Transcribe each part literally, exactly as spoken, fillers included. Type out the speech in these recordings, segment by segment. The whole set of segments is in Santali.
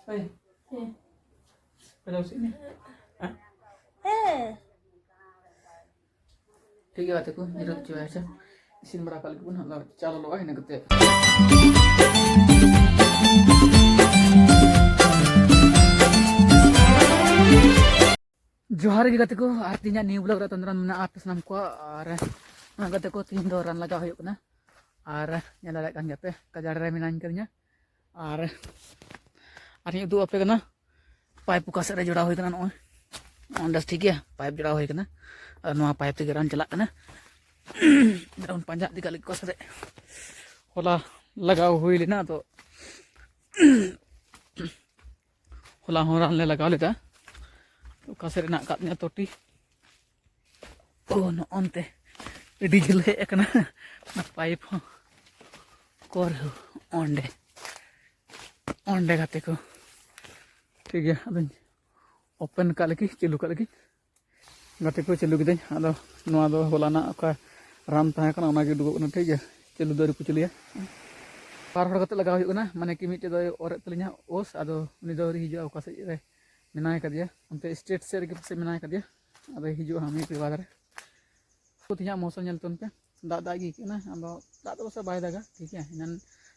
ᱦᱳᱭ᱾ ᱦᱮᱸ᱾ ᱯᱟᱸᱡᱟ ᱵᱮᱥᱤ ᱢᱮ᱾ ᱦᱮᱸ? ᱦᱮᱸ᱾ ᱴᱷᱤᱠ ᱜᱮᱭᱟ ᱜᱟᱛᱮ ᱠᱚ, ᱧᱮᱞ ᱦᱚᱪᱚᱭᱟ ᱥᱮ᱾ ᱤᱥᱤᱱ ᱵᱟᱲᱟ ᱠᱟᱜ ᱞᱟᱹᱜᱤᱫ ᱵᱚᱱ ᱦᱟᱸᱜ, ᱪᱟ ᱞᱚᱞᱚᱜᱼᱟ, ᱤᱱᱟᱹ ᱠᱟᱛᱮ᱾ ᱡᱚᱦᱟᱨ ᱜᱮ ᱜᱟᱛᱮ ᱠᱚ, ᱟᱨ ᱛᱮᱦᱮᱧᱟᱜ new vlog ᱨᱮ ᱛᱚᱱᱫᱨᱟᱱ ᱢᱮᱱᱟᱜᱼᱟ ᱟᱯᱮ ᱥᱟᱱᱟᱢ ᱠᱚᱣᱟᱜ᱾ ᱟᱨ ᱜᱟᱛᱮ ᱠᱚ, ᱛᱮᱦᱮᱧ ᱫᱚ ᱨᱟᱱ ᱞᱟᱜᱟᱣ ᱦᱩᱭᱩᱜ ᱠᱟᱱᱟ᱾ ᱟᱨ ᱧᱮᱞ ᱫᱟᱲᱮᱭᱟᱜ ᱠᱟᱱ ᱜᱮᱭᱟ ᱯᱮ, ᱜᱟᱡᱟᱲ ᱨᱮ ᱢᱮᱱᱟᱧ ᱠᱟᱫᱤᱧᱟ᱾ ᱟᱨ, ᱟᱨᱤᱧ ᱩᱫᱩᱜ ᱟᱯᱮ ᱠᱟᱱᱟ, pipe ᱚᱠᱟ ᱥᱮᱫ ᱨᱮ ᱡᱚᱲᱟᱣ ᱦᱩᱭ ᱠᱟᱱᱟ᱾ ᱱᱚᱜᱼᱚᱭ ᱚᱸᱰᱮ, ᱴᱷᱤᱠ ᱜᱮᱭᱟ, pipe ᱡᱚᱲᱟᱣ ᱦᱩᱭ ᱠᱟᱱᱟ᱾ ᱟᱨ ᱱᱚᱣᱟ pipe ᱛᱮᱜᱮ ᱨᱟᱱ ᱪᱟᱞᱟᱜ ᱠᱟᱱᱟ᱾ ᱟᱨ ᱵᱚᱱ ᱯᱟᱸᱡᱟ ᱤᱫᱤ ᱠᱟᱜ ᱞᱟᱹᱜᱤᱫ ᱚᱠᱟ ᱥᱮᱫ ᱨᱮ᱾ ᱦᱚᱞᱟ ᱞᱟᱜᱟᱣ ᱦᱩᱭ ᱞᱮᱱᱟ, ᱟᱫᱚ ᱦᱚᱞᱟ ᱦᱚᱸ ᱨᱟᱱ ᱞᱮ ᱞᱟᱜᱟᱣ ᱞᱮᱫᱟ᱾ ᱚᱠᱟ ᱥᱮᱫ ᱨᱮ ᱢᱮᱱᱟᱜ ᱟᱠᱟᱫ ᱛᱤᱧᱟ ᱛᱚᱴᱤ? ᱳ, ᱱᱚᱜᱼᱚᱱᱛᱮ ᱟᱹᱰᱤ ᱡᱷᱟᱹᱞ ᱦᱮᱡ ᱟᱠᱟᱱᱟ ᱚᱱᱟ pipe ᱦᱚᱸ᱾ ᱚᱠᱚᱨ ᱦᱳ, ᱚᱸᱰᱮ, ᱚᱸᱰᱮ ᱜᱟᱛᱮ ᱠᱚ᱾ ᱴᱷᱤᱠ ᱜᱮᱭᱟ, ᱟᱫᱚᱧ open ᱠᱟᱜ ᱞᱮᱜᱮ, ᱪᱟᱹᱞᱩ ᱠᱟᱜ ᱞᱮᱜᱮ᱾ ᱜᱟᱛᱮ ᱠᱚ, ᱪᱟᱹᱞᱩ ᱠᱤᱫᱟᱹᱧ᱾ ᱟᱫᱚ ᱱᱚᱣᱟ ᱫᱚ ᱦᱚᱞᱟᱱᱟᱜ ᱚᱠᱟ ᱨᱟᱱ ᱛᱟᱦᱮᱸ ᱠᱟᱱᱟ, ᱚᱱᱟᱜᱮ ᱩᱰᱩᱠᱚᱜ ᱠᱟᱱᱟ᱾ ᱴᱷᱤᱠ ᱜᱮᱭᱟ, ᱪᱟᱹᱞᱩ ᱫᱚ ᱟᱹᱣᱨᱤ ᱠᱚ ᱪᱟᱹᱞᱩᱭᱟ᱾ ᱵᱟᱨ ᱦᱚᱲ ᱠᱟᱛᱮ ᱞᱟᱜᱟᱣ ᱦᱩᱭᱩᱜ ᱠᱟᱱᱟ, ᱢᱟᱱᱮ ᱠᱤ ᱢᱤᱫᱴᱮᱡ ᱫᱚᱭ ᱚᱨᱮᱫ ᱛᱟᱹᱞᱤᱧᱟ ᱳᱥ, ᱟᱫᱚ ᱩᱱᱤ ᱫᱚ ᱟᱹᱣᱨᱤ ᱦᱤᱡᱩᱜᱼᱟ, ᱚᱠᱟ ᱥᱮᱫ ᱨᱮ ᱢᱮᱱᱟᱭ ᱠᱟᱫᱮᱭᱟ, ᱚᱱᱛᱮ state ᱥᱮᱫ ᱨᱮᱜᱮ ᱯᱟᱥᱮᱡ ᱢᱮᱱᱟᱭ ᱠᱟᱫᱮᱭᱟ᱾ ᱟᱫᱚᱭ ᱦᱤᱡᱩᱜᱼᱟ ᱦᱟᱸᱜ ᱢᱤᱫ ᱜᱷᱟᱹᱲᱤ ᱵᱟᱫᱽ ᱨᱮ᱾ ᱛᱮᱦᱮᱧᱟᱜ ᱢᱳᱥᱚᱢ ᱧᱮᱞ ᱛᱟᱵᱚᱱ ᱯᱮ, ᱫᱟᱜ ᱫᱟᱜ ᱜᱮ ᱟᱹᱭᱠᱟᱹᱜ ᱠᱟᱱᱟ᱾ ᱟᱫᱚ ᱫᱟᱜ ᱫᱚ ᱯᱟᱥᱮᱡ ᱵᱟᱭ ᱫᱟᱜᱟ, ᱴᱷᱤᱠ ᱜᱮᱭᱟ, ᱮᱱᱟᱱ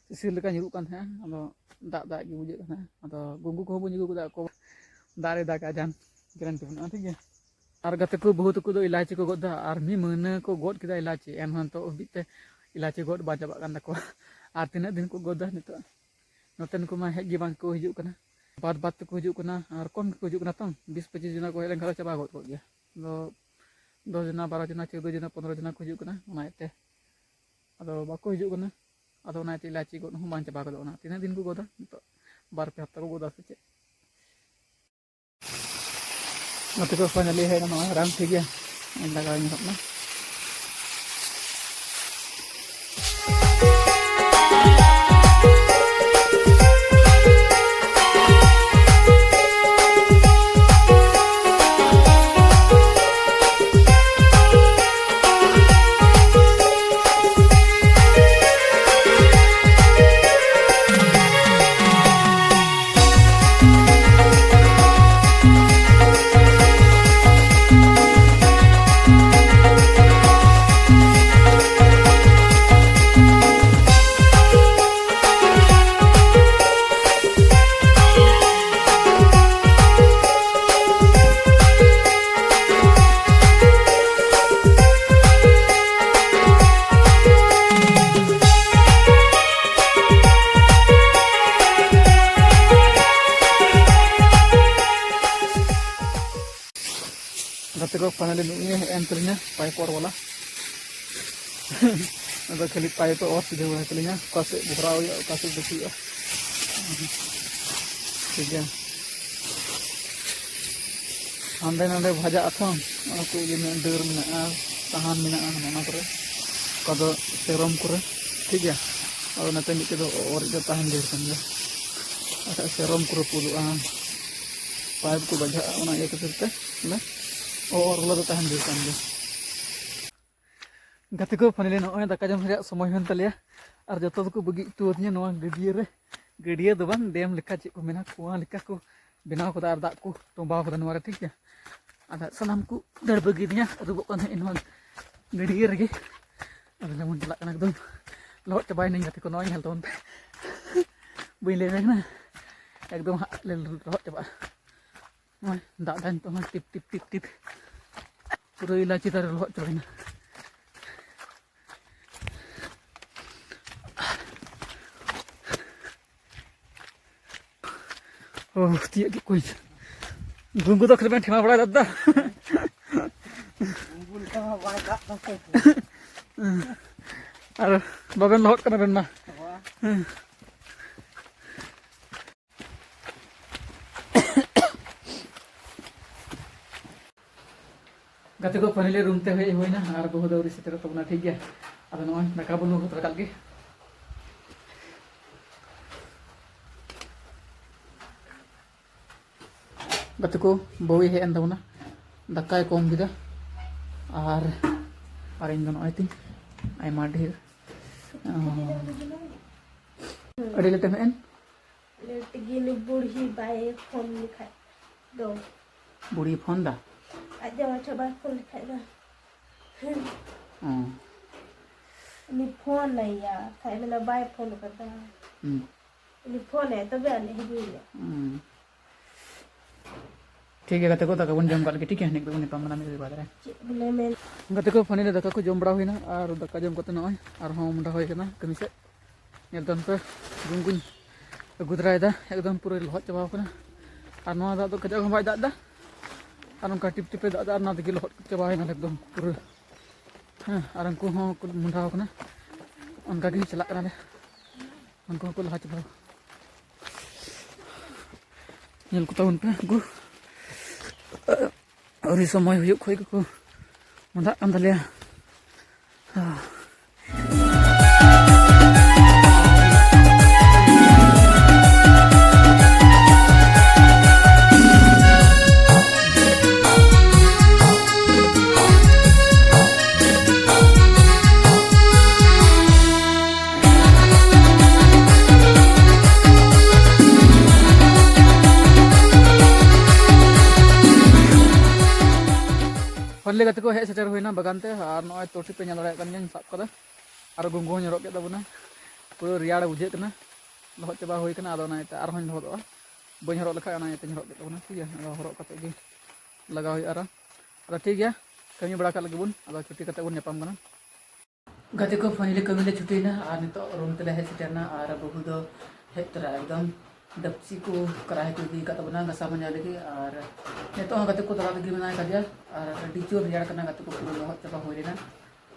ᱥᱤᱥᱤᱨ ᱞᱮᱠᱟ ᱧᱩᱨᱩᱜ ᱠᱟᱱ ᱛᱟᱦᱮᱸᱜᱼᱟ, ᱟᱫᱚ ᱫᱟᱜ ᱫᱟᱜ ᱜᱮ ᱵᱩᱡᱷᱟᱹᱜ ᱠᱟᱱᱟ᱾ ᱟᱫᱚ ᱜᱩᱝᱜᱩ ᱠᱚᱦᱚᱸ ᱵᱚᱱ ᱧᱩᱨᱩ ᱠᱟᱫᱟ, ᱚᱠᱚᱭ ᱫᱟᱜ ᱨᱮ ᱫᱟᱜᱟ, ᱡᱟᱦᱟᱱ guarantee ᱵᱟᱹᱱᱩᱜᱼᱟ, ᱴᱷᱤᱠ ᱜᱮᱭᱟ᱾ ᱟᱨ ᱜᱟᱛᱮ ᱠᱚ, ᱵᱟᱹᱦᱩ ᱛᱟᱠᱚ ᱫᱚ ᱤᱞᱟᱭᱪᱤ ᱠᱚ ᱜᱚᱫ ᱫᱟ, ᱟᱨ ᱢᱤᱫ ᱢᱟᱹᱦᱱᱟᱹ ᱠᱚ ᱜᱚᱫ ᱠᱮᱫᱟ ᱤᱞᱟᱭᱪᱤ, ᱮᱱᱦᱚᱸ ᱱᱤᱛᱚᱜ ᱦᱟᱹᱵᱤᱡ ᱛᱮ ᱤᱞᱟᱭᱪᱤ ᱜᱚᱫ ᱵᱟᱝ ᱪᱟᱵᱟᱜ ᱠᱟᱱ ᱛᱟᱠᱚᱣᱟ᱾ ᱟᱨ ᱛᱤᱱᱟᱹᱜ ᱫᱤᱱ ᱠᱚ ᱜᱚᱫᱟ ᱱᱤᱛᱚᱜ? ᱱᱚᱛᱮᱱ ᱠᱚᱢᱟ ᱦᱮᱡ ᱜᱮ ᱵᱟᱝ ᱠᱚ ᱦᱤᱡᱩᱜ ᱠᱟᱱᱟ, ᱵᱟᱫ ᱵᱟᱫ ᱛᱮᱠᱚ ᱦᱤᱡᱩᱜ ᱠᱟᱱᱟ, ᱟᱨ ᱠᱚᱢ ᱜᱮᱠᱚ ᱦᱤᱡᱩᱜ ᱠᱟᱱᱟ᱾ ᱛᱚ, ᱵᱤᱥ ᱯᱚᱸᱪᱤᱥ ᱡᱚᱱᱟ ᱠᱚ ᱦᱮᱡ ᱞᱮᱱᱠᱷᱟᱱ ᱫᱚ ᱪᱟᱵᱟ ᱜᱚᱫ ᱠᱚᱜ ᱜᱮᱭᱟ᱾ ᱟᱫᱚ ᱫᱚᱥ ᱡᱚᱱᱟ, ᱵᱟᱨᱚ ᱡᱚᱱᱟ, ᱪᱳᱫᱽᱫᱳ ᱡᱚᱱᱟ, ᱯᱚᱱᱨᱚ ᱡᱚᱱᱟ ᱠᱚ ᱦᱤᱡᱩᱜ ᱠᱟᱱᱟ, ᱚᱱᱟ ᱤᱭᱟᱹᱛᱮ ᱟᱫᱚ ᱵᱟᱠᱚ ᱦᱤᱡᱩᱜ ᱠᱟᱱᱟ᱾ ᱟᱫᱚ ᱚᱱᱟ ᱤᱭᱟᱹᱛᱮ ᱤᱞᱟᱭᱪᱤ ᱜᱚᱫ ᱦᱚᱸ ᱵᱟᱝ ᱪᱟᱵᱟ ᱜᱚᱫᱚᱜ ᱠᱟᱱᱟ᱾ ᱛᱤᱱᱟᱹᱜ ᱫᱤᱱ ᱠᱚ ᱜᱚᱫᱟ? ᱱᱤᱛᱚᱜ ᱵᱟᱨ ᱯᱮ ᱦᱟᱯᱛᱟ ᱠᱚ ᱜᱚᱫᱟ ᱥᱮ ᱪᱮᱫ? ᱱᱚᱛᱮ ᱠᱚ finally ᱦᱮᱡ ᱮᱱᱟ, ᱱᱚᱜᱼᱚᱭ ᱨᱟᱱ, ᱴᱷᱤᱠ ᱜᱮᱭᱟ, ᱞᱟᱜᱟᱣ ᱧᱚᱜᱚᱜ ᱠᱟᱱᱟ᱾ ᱛᱮᱫᱚ finally ᱱᱩᱭ ᱦᱮᱡ ᱮᱱ ᱛᱟᱹᱞᱤᱧᱟ ᱯᱟᱭᱯᱚᱨ ᱵᱟᱞᱟ᱾ ᱟᱫᱚ ᱠᱷᱟᱹᱞᱤ ᱯᱟᱭᱤᱯ ᱚᱨ ᱥᱤᱫᱷᱟᱹ ᱵᱟᱲᱟᱭ ᱛᱟᱹᱞᱤᱧᱟ, ᱚᱠᱟ ᱥᱮᱫ ᱵᱷᱚᱨᱟᱣ ᱦᱩᱭᱩᱜᱼᱟ, ᱚᱠᱟ ᱥᱮᱫ ᱵᱟᱹᱪᱩᱜᱼᱟ᱾ ᱴᱷᱤᱠ ᱜᱮᱭᱟ, ᱦᱟᱸᱰᱮ ᱱᱟᱰᱮ ᱵᱷᱟᱡᱟᱜ ᱟᱛᱚ, ᱚᱱᱟ ᱠᱚ ᱤᱭᱟᱹ ᱢᱮᱱᱟᱜᱼᱟ, ᱰᱟᱹᱨ ᱢᱮᱱᱟᱜᱼᱟ, ᱥᱟᱦᱟᱱ ᱢᱮᱱᱟᱜᱼᱟ, ᱚᱱᱟ ᱠᱚᱨᱮ ᱚᱠᱟ ᱫᱚ ᱥᱮᱨᱚᱢ ᱠᱚᱨᱮ᱾ ᱴᱷᱤᱠ ᱜᱮᱭᱟ, ᱟᱫᱚ ᱚᱱᱟᱛᱮ ᱢᱤᱫᱴᱮᱡ ᱫᱚ ᱚᱨ ᱫᱚ ᱛᱟᱦᱮᱱ ᱡᱟᱹᱨᱩᱲ ᱠᱟᱱ ᱜᱮᱭᱟ, ᱵᱟᱠᱷᱟᱡ ᱥᱮᱨᱚᱢ ᱠᱚ ᱨᱟᱹᱯᱩᱫᱚᱜᱼᱟ, ᱯᱟᱭᱤᱯ ᱠᱚ ᱵᱟᱡᱷᱟᱜᱼᱟ, ᱚᱱᱟ ᱤᱭᱟᱹ ᱠᱷᱟᱹᱛᱤᱨ ᱛᱮ ᱵᱚᱞᱮ ᱚᱨ ᱵᱟᱞᱟ ᱫᱚ ᱛᱟᱦᱮᱱ ᱡᱟᱹᱨᱩᱲ ᱠᱟᱱ ᱜᱮᱭᱟ᱾ ᱜᱟᱛᱮ ᱠᱚ, finally ᱱᱚᱜᱼᱚᱭ ᱫᱟᱠᱟ ᱡᱚᱢ ᱨᱮᱭᱟᱜ ᱥᱚᱢᱚᱭ ᱦᱩᱭᱮᱱ ᱛᱟᱞᱮᱭᱟ, ᱟᱨ ᱡᱚᱛᱚ ᱫᱚᱠᱚ ᱵᱟᱹᱜᱤ ᱦᱚᱴᱚ ᱟᱹᱫᱤᱧᱟ ᱱᱚᱣᱟ ᱜᱟᱹᱰᱭᱟᱹ ᱨᱮ᱾ ᱜᱟᱹᱰᱭᱟᱹ ᱫᱚ ᱵᱟᱝ, ᱰᱮᱢ ᱞᱮᱠᱟ ᱪᱮᱫ ᱠᱚ ᱢᱮᱱᱟ, ᱠᱩᱣᱟᱹ ᱞᱮᱠᱟ ᱠᱚ ᱵᱮᱱᱟᱣ ᱠᱟᱫᱟ ᱟᱨ ᱫᱟᱜ ᱠᱚ ᱛᱚᱸᱵᱟᱣ ᱠᱟᱫᱟ ᱱᱚᱣᱟ ᱨᱮ, ᱴᱷᱤᱠ ᱜᱮᱭᱟ᱾ ᱟᱫᱚ ᱥᱟᱱᱟᱢ ᱠᱚ ᱫᱟᱹᱲ ᱵᱟᱹᱜᱤᱭᱟᱫᱤᱧᱟ, ᱟᱹᱨᱩᱵᱚᱜ ᱠᱟᱱ ᱛᱟᱦᱮᱸᱫ ᱱᱚᱣᱟ ᱜᱟᱹᱰᱭᱟᱹ ᱨᱮᱜᱮ᱾ ᱟᱫᱚ ᱡᱮᱢᱚᱱ ᱪᱟᱞᱟᱜ ᱠᱟᱱᱟ ᱮᱠᱫᱚᱢ ᱞᱚᱦᱚᱫ ᱪᱟᱵᱟᱭᱮᱱᱟᱹᱧ ᱜᱟᱛᱮ ᱠᱚ, ᱱᱚᱜᱼᱚᱭ ᱧᱮᱞ ᱛᱟᱵᱚᱱ ᱯᱮ᱾ ᱵᱟᱹᱧ ᱞᱟᱹᱭ ᱟᱯᱮ ᱠᱟᱱᱟ, ᱮᱠᱫᱚᱢ ᱦᱟᱸᱜ ᱞᱮ ᱞᱚᱦᱚᱫ ᱪᱟᱵᱟᱜᱼᱟ᱾ ᱱᱚᱜᱼᱚᱭ ᱫᱟᱜ ᱫᱟᱭ ᱱᱤᱛᱚᱜ ᱦᱚᱸ ᱴᱤᱯ ᱴᱤᱯ ᱴᱤᱯ ᱴᱤᱯ, ᱯᱩᱨᱟᱹ ᱤᱞᱟᱪᱤ ᱫᱟᱨᱮ ᱞᱚᱦᱚᱫ ᱪᱟᱵᱟᱭᱮᱱᱟ᱾ ᱳ, ᱛᱤᱭᱳᱜ ᱠᱮᱫ ᱠᱚᱣᱟᱧ᱾ ᱜᱩᱝᱜᱩ ᱫᱚ ᱠᱷᱟᱹᱞᱤ ᱵᱮᱱ ᱴᱷᱮᱢᱟ ᱵᱟᱲᱟᱭ ᱫᱟ᱾ ᱜᱩᱝᱜᱩ ᱞᱮᱠᱟ ᱢᱟ ᱵᱟᱭ ᱫᱟᱜ ᱫᱟ ᱥᱮ᱾ ᱟᱨ ᱵᱟᱵᱮᱱ ᱞᱚᱦᱚᱫ ᱠᱟᱱᱟ ᱵᱮᱱ ᱢᱟ᱾ ᱵᱟ᱾ ᱜᱟᱛᱮ ᱠᱚ, finally ᱨᱩᱢ ᱛᱮ ᱦᱮᱡ ᱦᱩᱭᱱᱟ ᱟᱨ ᱵᱟᱹᱦᱩ ᱫᱚ ᱟᱹᱣᱨᱤ ᱥᱮᱴᱮᱨᱚᱜ ᱛᱟᱵᱚᱱᱟ, ᱴᱷᱤᱠ ᱜᱮᱭᱟ᱾ ᱟᱫᱚ ᱱᱚᱜᱼᱚᱭ ᱫᱟᱠᱟ ᱵᱚᱱ ᱞᱩ ᱦᱟᱛᱟᱲ ᱠᱟᱜ ᱜᱮ᱾ ᱜᱟᱛᱮ ᱠᱚ, ᱵᱟᱹᱦᱩᱭ ᱦᱮᱡ ᱮᱱ ᱛᱟᱵᱚᱱᱟ, ᱫᱟᱠᱟᱭ ᱠᱚᱢ ᱠᱮᱫᱟ᱾ ᱟᱨ ᱟᱨ ᱤᱧ ᱫᱚ ᱱᱚᱜᱼᱚᱭ ᱛᱤᱧ ᱟᱭᱢᱟ ᱰᱷᱮᱨ, ᱟᱹᱰᱤ ᱞᱮᱴᱮᱢ ᱦᱮᱡ ᱮᱱ᱾ ᱞᱮᱴ ᱜᱮ ᱱᱩᱭ ᱵᱩᱲᱦᱤ ᱵᱟᱭ ᱯᱷᱳᱱ ᱞᱮᱠᱷᱟᱡ ᱫᱚ᱾ ᱵᱩᱲᱦᱤ ᱯᱷᱳᱱ ᱫᱟ? ᱟᱡ ᱡᱟᱶᱟᱭ ᱴᱷᱮᱱ ᱵᱟᱭ ᱯᱷᱳᱱ ᱞᱮᱠᱷᱟᱡ ᱫᱚ᱾ ᱦᱮᱸ᱾ ᱩᱱᱤ ᱯᱷᱳᱱ ᱟᱭᱟ, ᱠᱷᱟᱡ ᱢᱮᱱᱟ ᱵᱟᱭ ᱯᱷᱳᱱ ᱠᱟᱫᱟ᱾ ᱦᱩᱸ᱾ ᱩᱱᱤ ᱯᱷᱳᱱ ᱟᱭᱟ, ᱛᱚᱵᱮ ᱟᱹᱱᱤᱡ ᱦᱤᱡᱩᱜ ᱟᱭᱟ᱾ ᱦᱩᱸ᱾ ᱴᱷᱤᱠ ᱜᱮᱭᱟ ᱜᱟᱛᱮ ᱠᱚ, ᱫᱟᱠᱟ ᱵᱚᱱ ᱡᱚᱢ ᱠᱟᱜ ᱞᱮᱜᱮ, ᱴᱷᱤᱠ ᱜᱮᱭᱟ? ᱱᱤᱛ ᱫᱚᱵᱚᱱ ᱧᱟᱯᱟᱢ ᱠᱟᱱᱟ ᱢᱤᱫ ᱜᱷᱟᱹᱲᱤ ᱵᱟᱫᱽ ᱨᱮ᱾ ᱪᱮᱫ ᱵᱚᱞᱮ ᱢᱮᱱ? ᱜᱟᱛᱮ ᱠᱚ, finally ᱫᱟᱠᱟ ᱠᱚ ᱡᱚᱢ ᱵᱟᱲᱟ ᱦᱩᱭᱱᱟ, ᱟᱨ ᱫᱟᱠᱟ ᱡᱚᱢ ᱠᱟᱛᱮ ᱱᱚᱜᱼᱚᱭ ᱟᱨᱦᱚᱸ ᱢᱚᱦᱰᱟ ᱦᱩᱭ ᱠᱟᱱᱟ ᱠᱟᱹᱢᱤ ᱥᱮᱫ᱾ ᱧᱮᱞ ᱛᱟᱵᱚᱱ ᱯᱮ, ᱜᱩᱱᱜᱩᱱ ᱟᱹᱜᱩ ᱫᱟᱨᱟᱭᱮᱫᱟ, ᱮᱠᱫᱚᱢ ᱯᱩᱨᱟᱹ ᱞᱚᱦᱚᱫ ᱪᱟᱵᱟᱣ ᱠᱟᱱᱟ᱾ ᱟᱨ ᱱᱚᱣᱟ ᱫᱟᱜ ᱫᱚ ᱠᱟᱡᱟᱠ ᱦᱚᱸ ᱵᱟᱭ ᱫᱟᱜ ᱮᱫᱟ, ᱟᱨ ᱱᱚᱝᱠᱟ ᱴᱤᱯ ᱴᱤᱯᱮ ᱫᱟᱜ ᱮᱫᱟ, ᱟᱨ ᱚᱱᱟ ᱛᱮᱜᱮ ᱞᱚᱦᱚᱫ ᱪᱟᱵᱟᱭᱮᱱᱟᱞᱮ ᱮᱠᱫᱚᱢ ᱯᱩᱨᱟᱹ᱾ ᱦᱮᱸ, ᱟᱨ ᱩᱱᱠᱩ ᱦᱚᱸ ᱠᱚ ᱢᱚᱸᱰᱷᱟᱣ ᱠᱟᱱᱟ, ᱚᱱᱠᱟ ᱜᱮ ᱪᱟᱞᱟᱜ ᱠᱟᱱᱟᱞᱮ᱾ ᱩᱱᱠᱩ ᱦᱚᱸᱠᱚ ᱞᱟᱦᱟ ᱪᱟᱵᱟ᱾ ᱧᱮᱞ ᱠᱚ ᱛᱟᱵᱚᱱ ᱯᱮ, ᱩᱱᱠᱩ ᱟᱹᱣᱨᱤ ᱥᱚᱢᱚᱭ ᱦᱩᱭᱩᱜ ᱠᱷᱚᱡ ᱜᱮᱠᱚ ᱢᱚᱸᱰᱷᱟᱜ ᱠᱟᱱ ᱛᱟᱞᱮᱭᱟ᱾ ᱯᱷᱟᱭᱱᱟᱞᱤ ᱜᱟᱛᱮ ᱠᱚ, ᱦᱮᱡ ᱥᱮᱴᱮᱨ ᱦᱩᱭᱱᱟ ᱵᱟᱜᱟᱱ ᱛᱮ, ᱟᱨ ᱱᱚᱜᱼᱚᱭ ᱛᱚ ᱴᱤᱯ ᱯᱮ ᱧᱮᱞ ᱫᱟᱲᱮᱭᱟᱜ ᱠᱟᱱ ᱜᱮᱭᱟᱧ ᱥᱟᱵ ᱠᱟᱫᱟ, ᱟᱨ ᱜᱚᱝᱜᱚ ᱦᱚᱸ ᱧᱚᱨᱚᱜ ᱠᱮᱫ ᱛᱟᱵᱚᱱᱟ, ᱯᱩᱨᱟᱹ ᱨᱮᱭᱟᱲ ᱵᱩᱡᱷᱟᱹᱜ ᱠᱟᱱᱟ, ᱞᱚᱦᱚᱫ ᱪᱟᱵᱟ ᱦᱩᱭ ᱠᱟᱱᱟ᱾ ᱟᱫᱚ ᱚᱱᱟ ᱤᱭᱟᱹᱛᱮ ᱟᱨᱦᱚᱸᱧ ᱞᱚᱦᱚᱫᱚᱜᱼᱟ, ᱵᱟᱹᱧ ᱦᱚᱨᱚᱜ ᱞᱮᱠᱷᱟᱡ ᱚᱱᱟ ᱤᱭᱟᱹᱛᱮᱧ ᱦᱚᱨᱚᱜ ᱠᱮᱫ ᱛᱟᱵᱚᱱᱟ, ᱴᱷᱤᱠ ᱜᱮᱭᱟ᱾ ᱟᱫᱚ ᱦᱚᱨᱚᱜ ᱠᱟᱛᱮ ᱜᱮ ᱞᱟᱜᱟᱣ ᱦᱩᱭᱩᱜᱼᱟ ᱟᱨᱚ᱾ ᱟᱫᱚ ᱴᱷᱤᱠ ᱜᱮᱭᱟ, ᱠᱟᱹᱢᱤ ᱵᱟᱲᱟ ᱠᱟᱜ ᱞᱟᱹᱜᱤᱫ ᱵᱚᱱ, ᱟᱫᱚ ᱪᱷᱩᱴᱤ ᱠᱟᱛᱮ ᱵᱚᱱ ᱧᱟᱯᱟᱢ ᱠᱟᱱᱟ᱾ ᱜᱟᱛᱮ ᱠᱚ, ᱯᱷᱟᱭᱱᱟᱞᱤ ᱠᱟᱹᱢᱤ ᱞᱮ ᱪᱷᱩᱴᱤᱭᱮᱱᱟ ᱟᱨ ᱱᱤᱛᱚᱜ ᱨᱩᱢ ᱛᱮᱞᱮ ᱦᱮᱡ ᱥᱮᱴᱮᱨᱱᱟ᱾ ᱟᱨ ᱵᱟᱹᱦᱩ ᱫᱚ ᱦᱮᱡ ᱛᱚᱨᱟ ᱮᱠᱫᱚᱢ ᱰᱮᱠᱪᱤ ᱠᱚ ᱠᱟᱨᱟᱦᱤ ᱠᱚ ᱤᱫᱤ ᱟᱠᱟᱫ ᱛᱟᱵᱚᱱᱟ ᱜᱟᱥᱟᱣ ᱢᱟᱡᱟᱣ ᱞᱟᱹᱜᱤᱫ᱾ ᱟᱨ ᱱᱤᱛᱚᱜ ᱦᱚᱸ ᱜᱟᱛᱮ ᱠᱚ ᱛᱟᱞᱟ ᱨᱮᱜᱮ ᱢᱮᱱᱟᱭ ᱠᱟᱫᱮᱭᱟ, ᱟᱨ ᱟᱹᱰᱤ ᱡᱳᱨ ᱨᱮᱭᱟᱲ ᱠᱟᱱᱟ ᱜᱟᱛᱮ ᱠᱚ, ᱯᱩᱨᱟᱹ ᱞᱚᱦᱚᱫ ᱪᱟᱵᱟ ᱦᱩᱭ ᱞᱮᱱᱟ᱾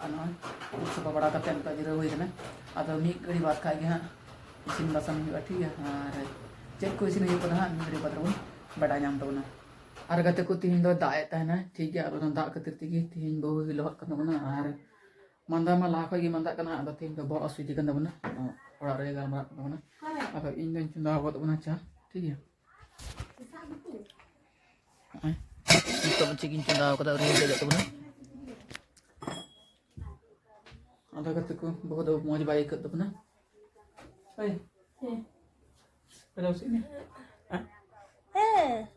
ᱟᱨ ᱱᱚᱜᱼᱚᱭ ᱩᱵ ᱥᱟᱯᱷᱟ ᱵᱟᱲᱟ ᱠᱟᱛᱮ ᱱᱤᱛᱚᱜ ᱡᱤᱨᱟᱹᱣ ᱦᱩᱭ ᱠᱟᱱᱟ᱾ ᱟᱫᱚ ᱢᱤᱫ ᱜᱷᱟᱹᱲᱤ ᱵᱟᱫ ᱠᱷᱟᱡ ᱜᱮ ᱦᱟᱸᱜ ᱤᱥᱤᱱ ᱵᱟᱥᱟᱝ ᱦᱩᱭᱩᱜᱼᱟ, ᱴᱷᱤᱠ ᱜᱮᱭᱟ᱾ ᱟᱨ ᱪᱮᱫ ᱠᱚ ᱤᱥᱤᱱ ᱦᱩᱭᱩᱜ ᱠᱟᱱᱟ ᱦᱟᱸᱜ ᱢᱤᱫ ᱜᱷᱟᱹᱲᱤ ᱵᱟᱫ ᱨᱮᱵᱚᱱ ᱵᱟᱰᱟᱭ ᱧᱟᱢ ᱛᱟᱵᱚᱱᱟ᱾ ᱟᱨ ᱜᱟᱛᱮ ᱠᱚ, ᱛᱤᱦᱤᱧ ᱫᱚ ᱫᱟᱜ ᱮᱫ ᱛᱟᱦᱮᱱᱟ, ᱴᱷᱤᱠ ᱜᱮᱭᱟ᱾ ᱟᱫᱚ ᱚᱱᱟ ᱫᱟᱜ ᱠᱷᱟᱹᱛᱤᱨ ᱛᱮᱜᱮ ᱛᱤᱦᱤᱧ ᱵᱟᱹᱦᱩ ᱜᱮ ᱞᱚᱦᱚᱫ ᱠᱟᱱ ᱛᱟᱵᱚᱱᱟ᱾ ᱟᱨ ᱢᱟᱸᱫᱟ ᱢᱟ ᱞᱟᱦᱟ ᱠᱷᱚᱡ ᱜᱮ ᱢᱟᱸᱫᱟᱜ ᱠᱟᱱᱟ, ᱟᱫᱚ ᱛᱤᱦᱤᱧ ᱫᱚ ᱵᱚᱦᱚᱜ ᱦᱟᱹᱥᱩ ᱤᱫᱤ ᱠᱟᱱ ᱛᱟᱵᱚᱱᱟ, ᱚᱲᱟᱜ ᱨᱮᱜᱮ ᱜᱟᱞᱢᱟᱨᱟᱜ ᱠᱟᱱ ᱛᱟᱵᱚᱱᱟ᱾ ᱟᱫᱚ ᱤᱧ ᱫᱚᱧ ᱪᱚᱸᱫᱟ ᱟᱠᱟᱫ ᱛᱟᱵᱚᱱᱟ ᱪᱟ, ᱴᱷᱤᱠ ᱜᱮᱭᱟ᱾ ᱱᱚᱜᱼᱚᱭ ᱱᱤᱛᱚᱜ ᱪᱮᱫ ᱤᱧ ᱪᱚᱸᱫᱟ ᱟᱠᱟᱫᱟ, ᱟᱹᱣᱨᱤ ᱦᱮᱰᱮᱡᱚᱜ ᱛᱟᱵᱚᱱᱟ᱾ ᱟᱫᱚ ᱜᱟᱛᱮ ᱠᱚ, ᱵᱚᱦᱚᱜ ᱫᱚ ᱢᱚᱡᱽ ᱵᱟᱭ ᱟᱹᱭᱠᱟᱹᱜ ᱛᱟᱵᱚᱱᱟ᱾ ᱦᱳᱭ᱾ ᱦᱮᱸ᱾ ᱦᱮᱸ᱾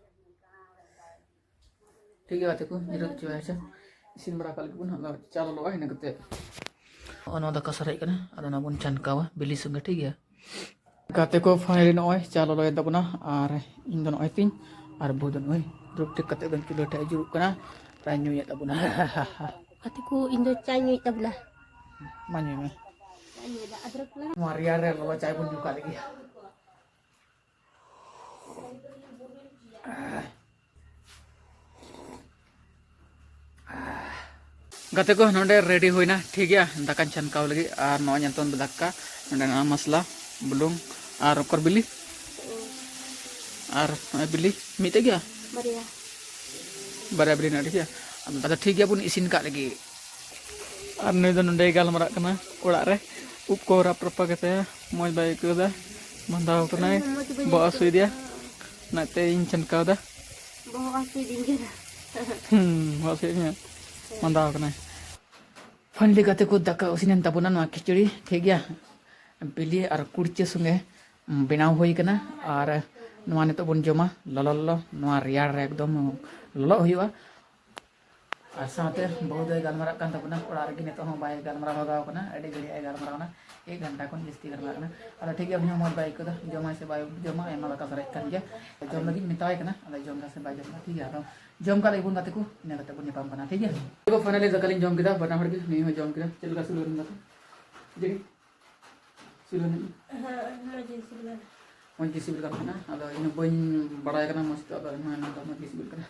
ᱴᱷᱤᱠ ᱜᱮᱭᱟ ᱜᱟᱛᱮ ᱠᱚ, ᱡᱤᱨᱟᱹᱜ ᱦᱚᱪᱚ ᱵᱟᱭ ᱦᱮᱸᱥᱮ᱾ ᱤᱥᱤᱱ ᱵᱟᱲᱟ ᱠᱟᱜ ᱞᱟᱹᱜᱤᱫ ᱵᱚᱱ, ᱟᱫᱚ ᱪᱟ ᱞᱚᱞᱚᱜᱼᱟ, ᱤᱱᱟᱹ ᱠᱟᱛᱮ ᱱᱚᱜᱼᱚ ᱱᱚᱣᱟ ᱫᱟᱠᱟ ᱥᱟᱨᱮᱡ ᱠᱟᱱᱟ, ᱟᱫᱚ ᱚᱱᱟ ᱵᱚᱱ ᱪᱷᱟᱱᱠᱟᱣᱟ ᱵᱤᱞᱤ ᱥᱚᱸᱜᱮ, ᱴᱷᱤᱠ ᱜᱮᱭᱟ᱾ ᱜᱟᱛᱮ ᱠᱚ, ᱯᱷᱟᱭᱱᱟᱞᱤ ᱱᱚᱜᱼᱚᱭ ᱪᱟ ᱞᱚᱞᱚᱭᱮᱱ ᱛᱟᱵᱚᱱᱟ, ᱟᱨ ᱤᱧ ᱫᱚ ᱱᱚᱜᱼᱚᱭ ᱛᱤᱧ, ᱟᱨ ᱵᱟᱹᱦᱩ ᱫᱚ ᱱᱚᱜᱼᱚᱭ ᱫᱩᱲᱩᱵ ᱴᱷᱤᱠ ᱠᱟᱛᱮ ᱮᱠᱫᱚᱢ ᱪᱩᱞᱦᱟᱹ ᱴᱷᱮᱡ ᱮ ᱡᱩᱨᱩᱜ ᱠᱟᱱᱟ, ᱪᱟᱭ ᱧᱩᱭᱮᱫ ᱛᱟᱵᱚᱱᱟ᱾ ᱜᱟᱛᱮ ᱠᱚ, ᱤᱧ ᱫᱚ ᱪᱟᱧ ᱧᱩᱭᱮᱫ ᱛᱟᱵᱚᱱᱟ᱾ ᱢᱟ ᱧᱩᱭ ᱢᱮ᱾ ᱪᱟᱧ ᱧᱩᱭᱮᱫᱟ, ᱟᱫᱨᱚᱠ ᱞᱟᱜᱟᱣ᱾ ᱱᱚᱣᱟ ᱨᱮᱭᱟᱲ ᱨᱮ ᱞᱚᱞᱚ ᱪᱟᱭ ᱵᱚᱱ ᱧᱩ ᱠᱟᱜ ᱞᱮᱜᱮ᱾ ᱜᱟᱛᱮ ᱠᱚ, ᱱᱚᱰᱮ ᱨᱮᱰᱤ ᱦᱩᱭᱱᱟ, ᱴᱷᱤᱠ ᱜᱮᱭᱟ, ᱫᱟᱠᱟᱧ ᱪᱷᱟᱱᱠᱟᱣ ᱞᱟᱹᱜᱤᱫ᱾ ᱟᱨ ᱱᱚᱜᱼᱚᱭ ᱧᱮᱞ ᱛᱟᱵᱚᱱ ᱯᱮ ᱫᱟᱠᱟ, ᱱᱚᱰᱮ ᱢᱮᱱᱟᱜᱼᱟ ᱢᱚᱥᱞᱟ, ᱵᱩᱞᱩᱝ, ᱟᱨ ᱚᱠᱚᱨ ᱵᱤᱞᱤ, ᱟᱨ ᱱᱚᱜᱼᱚᱭ ᱵᱤᱞᱤ ᱢᱤᱫᱴᱮᱡ ᱜᱮᱭᱟ, ᱵᱟᱨᱭᱟ᱾ ᱵᱟᱨᱭᱟ ᱵᱤᱞᱤ ᱢᱮᱱᱟᱜᱼᱟ, ᱴᱷᱤᱠ ᱜᱮᱭᱟ᱾ ᱟᱫᱚ ᱴᱷᱤᱠ ᱜᱮᱭᱟ, ᱵᱚᱱ ᱤᱥᱤᱱ ᱠᱟᱜ ᱞᱟᱹᱜᱤᱫ᱾ ᱟᱨ ᱱᱩᱭ ᱫᱚ ᱱᱚᱰᱮᱭ ᱜᱟᱞᱢᱟᱨᱟᱜ ᱠᱟᱱᱟ ᱚᱲᱟᱜ ᱨᱮ, ᱩᱵ ᱠᱚ ᱨᱟᱯ ᱨᱟᱯᱟ ᱜᱮᱛᱟᱭᱟ, ᱢᱚᱡᱽ ᱵᱟᱭ ᱟᱹᱭᱠᱟᱹᱣ ᱮᱫᱟ, ᱢᱟᱸᱫᱟᱣ ᱠᱟᱱᱟᱭ, ᱢᱚᱡᱽ ᱵᱟᱹᱧ ᱵᱚᱦᱚᱜ ᱟᱹᱭᱠᱟᱹᱣ ᱦᱟᱹᱥᱩᱭᱮᱫᱮᱭᱟ, ᱮᱫᱟ᱾ ᱚᱱᱟᱛᱮ ᱤᱧ ᱪᱷᱟᱱᱠᱟᱣ ᱮᱫᱟ᱾ ᱵᱚᱦᱚᱜ ᱦᱟᱹᱥᱩᱭᱮᱫᱤᱧ ᱠᱟᱱᱟ᱾ ᱦᱩᱸ, ᱵᱚᱦᱚᱜ ᱦᱟᱹᱥᱩᱭᱮᱫ ᱢᱮᱭᱟ? ᱢᱟᱸᱫᱟᱣ ᱠᱟᱱᱟᱭ᱾ ᱯᱷᱟᱭᱱᱟᱞᱤ ᱜᱟᱛᱮ ᱠᱚ, ᱫᱟᱠᱟ ᱤᱥᱤᱱᱮᱱ ᱛᱟᱵᱚᱱᱟ, ᱱᱚᱣᱟ ᱠᱷᱤᱪᱩᱲᱤ, ᱴᱷᱤᱠ ᱜᱮᱭᱟ, ᱵᱤᱞᱤ ᱟᱨ ᱠᱩᱲᱪᱟᱹ ᱥᱚᱸᱜᱮ ᱵᱮᱱᱟᱣ ᱦᱩᱭ ᱠᱟᱱᱟ᱾ ᱟᱨ ᱱᱚᱣᱟ ᱱᱤᱛᱚᱜ ᱵᱚᱱ ᱡᱚᱢᱟ, ᱞᱚᱞᱚ ᱞᱚᱞᱚ, ᱱᱚᱣᱟ ᱨᱮᱭᱟᱲ ᱨᱮ ᱮᱠᱫᱚᱢ ᱞᱚᱞᱚᱜ ᱦᱩᱭᱩᱜᱼᱟ᱾ ᱟᱨ ᱥᱟᱶᱛᱮ ᱵᱟᱹᱦᱩ ᱫᱚᱭ ᱜᱟᱞᱢᱟᱨᱟᱜ ᱠᱟᱱ ᱛᱟᱵᱚᱱᱟ, ᱚᱲᱟᱜ ᱨᱮᱜᱮ ᱱᱤᱛᱚᱜ ᱦᱚᱸ ᱵᱟᱭ ᱜᱟᱞᱢᱟᱨᱟᱣ ᱵᱷᱟᱜᱟᱣ ᱠᱟᱱᱟ, ᱟᱹᱰᱤ ᱜᱷᱟᱹᱲᱤᱡ ᱮ ᱜᱟᱞᱢᱟᱨᱟᱣ ᱠᱟᱱᱟ, ᱮᱠ ᱜᱷᱚᱱᱴᱟ ᱠᱷᱚᱱ ᱡᱟᱹᱥᱛᱤ ᱜᱟᱞᱢᱟᱨᱟᱜ ᱠᱟᱱᱟ᱾ ᱟᱫᱚ ᱴᱷᱤᱠ ᱜᱮᱭᱟ, ᱩᱱᱤ ᱦᱚᱸ ᱢᱚᱡᱽ ᱵᱟᱭ ᱟᱹᱭᱠᱟᱹᱣ ᱮᱫᱟ, ᱡᱚᱢᱟᱭ ᱥᱮ ᱵᱟᱭ ᱡᱚᱢᱟ, ᱟᱭᱢᱟ ᱫᱟᱠᱟ ᱥᱟᱨᱮᱡ ᱠᱟᱱ ᱜᱮᱭᱟ, ᱡᱚᱢ ᱞᱟᱹᱜᱤᱫ ᱢᱮᱛᱟᱣᱟᱭ ᱠᱟᱱᱟ, ᱟᱫᱚ ᱡᱚᱢ ᱮᱫᱟ ᱥᱮ ᱵᱟᱭ ᱡᱚᱢ ᱮᱫᱟ, ᱴᱷᱤᱠ ᱜᱮᱭᱟ᱾ ᱟᱫᱚ ᱡᱚᱢ ᱠᱟᱜ ᱞᱟᱹᱜᱤᱫ ᱵᱚᱱ ᱜᱟᱛᱮ ᱠᱚ, ᱤᱱᱟᱹ ᱠᱟᱛᱮ ᱵᱚᱱ ᱧᱟᱯᱟᱢ ᱠᱟᱱᱟ, ᱴᱷᱤᱠ ᱜᱮᱭᱟ᱾ ᱛᱚ finally ᱫᱟᱠᱟ ᱞᱤᱧ ᱡᱚᱢ ᱠᱮᱫᱟ, ᱵᱟᱱᱟ ᱦᱚᱲ ᱜᱮ, ᱱᱩᱭ ᱦᱚᱸ ᱡᱚᱢ ᱠᱮᱫᱟ᱾ ᱪᱮᱫ ᱞᱮᱠᱟ ᱥᱤᱵᱤᱞ ᱠᱟᱱᱟ ᱫᱟᱠᱟ? ᱡᱮ ᱥᱤᱵᱤᱞ ᱠᱟᱱᱟ? ᱦᱮᱸ, ᱢᱚᱡᱽ ᱜᱮ ᱥᱤᱵᱤᱞ ᱠᱟᱱᱟ᱾ ᱢᱚᱡᱽ ᱜᱮ ᱥᱤᱵᱤᱞ ᱠᱟᱱ ᱛᱟᱦᱮᱱᱟ, ᱟᱫᱚ ᱤᱧ ᱦᱚᱸ ᱵᱟᱹᱧ ᱵᱟᱲᱟᱭ ᱠᱟᱱᱟ ᱢᱚᱡᱽ ᱛᱮ, ᱟᱫᱚ ᱤᱧ ᱦᱚᱸ ᱢᱮᱱᱫᱟ ᱢᱚᱡᱽ ᱜᱮ ᱥᱤᱵᱤᱞ ᱠᱟᱱᱟ᱾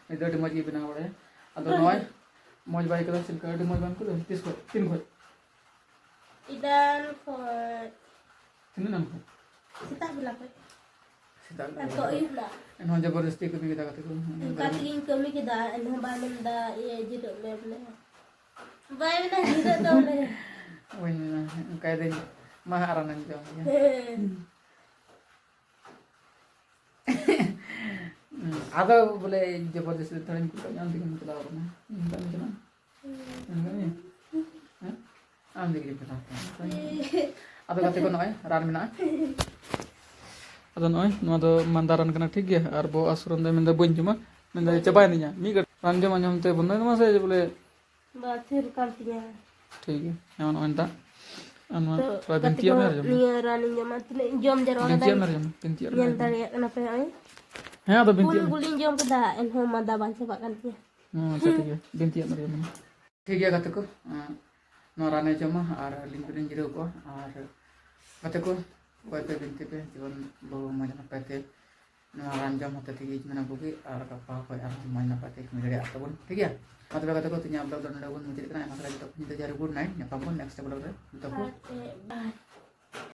ᱩᱱᱤ ᱫᱚ ᱟᱹᱰᱤ ᱢᱚᱡᱽ ᱜᱮ ᱵᱮᱱᱟᱣ ᱵᱟᱲᱟᱭᱟ᱾ ᱟᱫᱚ ᱱᱚᱜᱼᱚᱭ ᱢᱚᱡᱽ ᱵᱟᱭ ᱟᱹᱭᱠᱟᱹᱣ ᱫᱟ, ᱪᱮᱫ ᱞᱮᱠᱟ ᱟᱹᱰᱤ ᱢᱚᱡᱽ ᱵᱟᱝ ᱟᱹᱭᱠᱟᱹᱣ ᱫᱟ? ᱛᱤᱥ ᱠᱷᱚᱡ? ᱛᱤᱱ ᱠᱷᱚᱡ? ᱮᱱᱟᱱ ᱠᱷᱚᱡ᱾ ᱛᱤᱱᱟᱹᱜ ᱮᱱᱟᱱ ᱠᱷᱚᱡ? ᱥᱮᱛᱟᱜ ᱵᱮᱞᱟ ᱠᱷᱚᱡ᱾ ᱥᱮᱛᱟᱜ ᱵᱮᱞᱟ ᱟᱨ ᱠᱷᱚᱡ᱾ ᱛᱚ ᱟᱹᱭᱩᱵ ᱵᱮᱲᱟ᱾ ᱮᱱᱦᱚᱸ ᱡᱚᱵᱚᱨᱫᱚᱥᱛᱤ ᱠᱟᱹᱢᱤ ᱠᱮᱫᱟ ᱜᱟᱛᱮ ᱠᱚ᱾ ᱚᱱᱠᱟ ᱛᱮᱜᱤᱧ ᱠᱟᱹᱢᱤ ᱠᱮᱫᱟ, ᱮᱱᱦᱚᱸ ᱵᱟᱭ ᱢᱮᱱᱫᱟ, ᱤᱭᱟᱹ, ᱡᱤᱨᱟᱹᱜ ᱢᱮ ᱵᱚᱞᱮ᱾ ᱵᱟᱭ ᱢᱮᱱᱟ, ᱡᱤᱨᱟᱹᱜ ᱫᱚ ᱵᱚᱞᱮ᱾ ᱵᱟᱹᱧ ᱢᱮᱱᱟ, ᱚᱱᱠᱟᱭ ᱫᱟᱹᱧ, ᱢᱟ ᱦᱟᱸᱜ ᱨᱟᱱᱟᱧ ᱡᱚᱢ ᱜᱮᱭᱟ᱾ ᱦᱮᱸ᱾ ᱟᱫᱚ ᱵᱚᱞᱮ ᱡᱚᱵᱚᱨᱫᱚᱥᱛᱤ ᱛᱷᱚᱲᱟᱧ ᱠᱩᱞ ᱠᱟᱜ ᱢᱮᱭᱟ, ᱚᱱᱛᱮ ᱜᱮᱢ ᱪᱟᱞᱟᱣ ᱠᱟᱱᱟ᱾ ᱤᱧ ᱢᱮᱛᱟᱜ ᱢᱮ ᱠᱟᱱᱟ᱾ ᱦᱮᱸ? ᱟᱢ ᱛᱮᱜᱮ ᱪᱟᱞᱟᱣ ᱠᱟᱱᱟ᱾ ᱟᱫᱚ ᱜᱟᱛᱮ ᱠᱚ, ᱱᱚᱜᱼᱚᱭ ᱨᱟᱱ ᱢᱮᱱᱟᱜᱼᱟ᱾ ᱟᱫᱚ ᱱᱚᱜᱼᱚᱭ ᱱᱚᱣᱟ ᱫᱚ ᱢᱟᱸᱫᱟ ᱨᱟᱱ ᱠᱟᱱᱟ, ᱴᱷᱤᱠ ᱜᱮᱭᱟ? ᱟᱨ ᱵᱚᱦᱚᱜ ᱦᱟᱹᱥᱩ ᱨᱟᱱ ᱫᱚ ᱢᱮᱱᱫᱟ ᱵᱟᱹᱧ ᱡᱚᱢᱟ, ᱢᱮᱱᱫᱟ ᱪᱟᱵᱟᱭᱮᱱ ᱛᱤᱧᱟ᱾ ᱢᱤᱫ ᱜᱷᱟᱹᱲᱤᱡ ᱨᱟᱱ ᱡᱚᱢ ᱟᱸᱡᱚᱢ ᱛᱮ ᱵᱚᱱᱫᱚᱭ ᱛᱟᱢᱟ ᱥᱮ ᱵᱚᱞᱮ ᱵᱟ, ᱛᱷᱤᱨ ᱠᱟᱱ ᱛᱤᱧᱟ᱾ ᱴᱷᱤᱠ ᱜᱮᱭᱟ, ᱦᱮᱸ, ᱱᱚᱜᱼᱚᱭ ᱫᱟᱜ᱾ ᱟᱨ ᱱᱚᱣᱟ ᱛᱚ, ᱛᱷᱚᱲᱟ ᱜᱟᱛᱮ ᱵᱤᱱᱛᱤᱭᱟᱜ ᱠᱚ, ᱢᱮ ᱟᱨ ᱡᱚᱢ ᱢᱮ᱾ ᱱᱤᱭᱟᱹ ᱨᱟᱱᱤᱧ ᱡᱚᱢᱟ, ᱛᱤᱱᱟᱹᱜ ᱤᱧ ᱡᱚᱢ ᱡᱟᱨᱣᱟ ᱵᱤᱱᱛᱤᱭᱟᱜ ᱠᱟᱫᱟ, ᱢᱮ ᱟᱨ ᱡᱚᱢ ᱢᱮ, ᱵᱤᱱᱛᱤᱭᱟᱜ ᱢᱮ ᱧᱮᱞ ᱟᱨ ᱡᱚᱢ ᱢᱮ᱾ ᱫᱟᱲᱮᱭᱟᱜ ᱠᱟᱱᱟ ᱯᱮ ᱱᱚᱜᱼᱚᱭ᱾ ᱦᱮᱸ, ᱟᱫᱚ ᱯᱩᱱ ᱵᱤᱱᱛᱤᱭᱟᱜ ᱢᱮ᱾ ᱜᱩᱞᱤᱧ ᱡᱚᱢ ᱠᱮᱫᱟ, ᱮᱱᱦᱚᱸ ᱢᱟᱸᱫᱟ ᱵᱟᱝ ᱪᱟᱵᱟᱜ ᱠᱟᱱ ᱛᱤᱧᱟ᱾ ᱦᱮᱸ, ᱟᱪᱪᱷᱟ, ᱴᱷᱤᱠ ᱜᱮᱭᱟ, ᱵᱤᱱᱛᱤᱭᱟᱜ ᱢᱮ, ᱡᱚᱢ ᱢᱮ᱾ ᱴᱷᱤᱠ ᱜᱮᱭᱟ ᱜᱟᱛᱮ ᱠᱚ, ᱮᱸ, ᱱᱚᱣᱟ ᱨᱟᱱᱮ ᱡᱚᱢᱟ ᱟᱨ ᱟᱹᱞᱤᱧ ᱫᱚᱞᱤᱧ ᱡᱤᱨᱟᱹᱣ ᱠᱚᱣᱟ᱾ ᱟᱨ ᱜᱟᱛᱮ ᱠᱚ, ᱚᱠᱚᱭ ᱯᱮ ᱵᱤᱱᱛᱤ ᱯᱮ, ᱡᱮᱢᱚᱱ ᱵᱟᱹᱦᱩ ᱢᱚᱡᱽ ᱱᱟᱯᱟᱭ ᱛᱮ ᱱᱚᱣᱟ ᱨᱟᱱ ᱡᱚᱢ ᱦᱚᱛᱮ ᱛᱮᱜᱮ ᱢᱟᱱᱮ ᱵᱩᱜᱤ ᱟᱨ ᱜᱟᱯᱟ ᱠᱷᱚᱱ ᱟᱨᱦᱚᱸ ᱢᱚᱡᱽ ᱱᱟᱯᱟᱭ ᱛᱮ ᱠᱟᱹᱢᱤ ᱫᱟᱲᱮᱭᱟᱜ ᱛᱟᱵᱚᱱ, ᱴᱷᱤᱠ ᱜᱮᱭᱟ? ᱢᱟ ᱛᱚᱵᱮ ᱜᱟᱛᱮ ᱠᱚ, ᱛᱮᱦᱮᱧᱟᱜ vlog ᱫᱚ ᱱᱚᱰᱮ ᱵᱚᱱ ᱢᱩᱪᱟᱹᱫ ᱠᱟᱱᱟ᱾ ᱟᱭᱢᱟ ᱥᱟᱨᱦᱟᱣ ᱡᱚᱛᱚ ᱠᱚ, ᱧᱤᱫᱟᱹ ᱡᱚᱦᱟᱨ, good night, ᱧᱟᱯᱟᱢ ᱵᱚᱱ next vlog ᱨᱮ ᱡᱚᱛᱚ ᱠᱚ᱾ ᱵᱟᱭ᱾